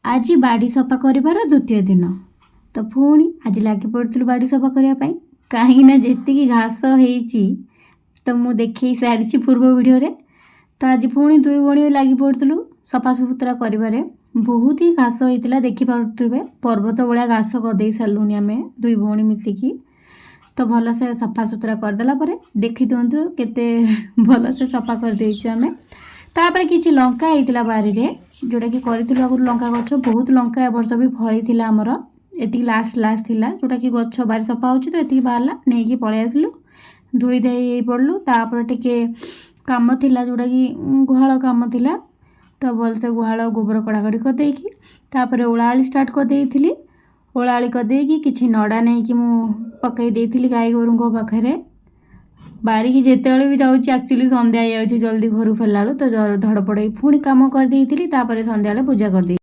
ଆଜି ବାଡ଼ି ସଫା କରିବାର ଦ୍ୱିତୀୟ ଦିନ। ତ ପୁଣି ଆଜି ଲାଗି ପଡ଼ିଥିଲୁ ବାଡ଼ି ସଫା କରିବା ପାଇଁ, କାହିଁକିନା ଯେତିକି ଘାସ ହେଇଛି ତ ମୁଁ ଦେଖେଇ ସାରିଛି ପୂର୍ବ ଭିଡ଼ିଓରେ। ତ ଆଜି ପୁଣି ଦୁଇ ଭଉଣୀ ଲାଗି ପଡ଼ିଥିଲୁ ସଫାସୁତୁରା କରିବାରେ। ବହୁତ ହି ଘାସ ହେଇଥିଲା, ଦେଖିପାରୁଥିବେ, ପର୍ବତ ଭଳିଆ ଘାସ ଗଦେଇ ସାରିଲୁଣି ଆମେ ଦୁଇ ଭଉଣୀ ମିଶିକି। ତ ଭଲସେ ସଫାସୁତୁରା କରିଦେଲା ପରେ ଦେଖିଦିଅନ୍ତୁ କେତେ ଭଲସେ ସଫା କରିଦେଇଛୁ ଆମେ। ତାପରେ କିଛି ଲଙ୍କା ହେଇଥିଲା ବାରିରେ, ଯେଉଁଟାକି କରିଥିଲୁ ଆଗରୁ ଲଙ୍କା ଗଛ। ବହୁତ ଲଙ୍କା ଏ ବର୍ଷ ବି ଫଳିଥିଲା ଆମର। ଏତିକି ଲାଷ୍ଟ ଲାଷ୍ଟ ଥିଲା, ଯେଉଁଟାକି ଗଛ ବାରି ସଫା ହେଉଛି ତ ଏତିକି ବାହାରିଲା, ନେଇକି ପଳେଇ ଆସିଲୁ, ଧୋଇ ଧାଇ ହେଇ ପଡ଼ିଲୁ। ତାପରେ ଟିକେ କାମ ଥିଲା, ଯେଉଁଟାକି ଗୁହାଳ କାମ ଥିଲା। ତ ଭଲସେ ଗୁହାଳ ଗୋବର କଢ଼ାକଢ଼ି କରିଦେଇକି ତାପରେ ଓଳାଓଳି ଷ୍ଟାର୍ଟ କରିଦେଇଥିଲି। ଓଳାଓଳି କରିଦେଇକି କିଛି ନଡ଼ା ନେଇକି ମୁଁ ପକାଇ ଦେଇଥିଲି ଗାଈ ଗୋରୁଙ୍କ ପାଖରେ। ବାରିକି ଯେତେବେଳେ ବି ଯାଉଛି, ଆକ୍ଚୁଆଲି ସନ୍ଧ୍ୟା ହେଇଯାଉଛି ଜଲ୍ଦି ଘରୁ ଫେରିଲା ବେଳକୁ। ତ ଧଡ଼ପଡ଼ ହେଇ ପୁଣି କାମ କରିଦେଇଥିଲି। ତାପରେ ସନ୍ଧ୍ୟାବେଳେ ପୂଜା କରିଦେଇଥିଲି।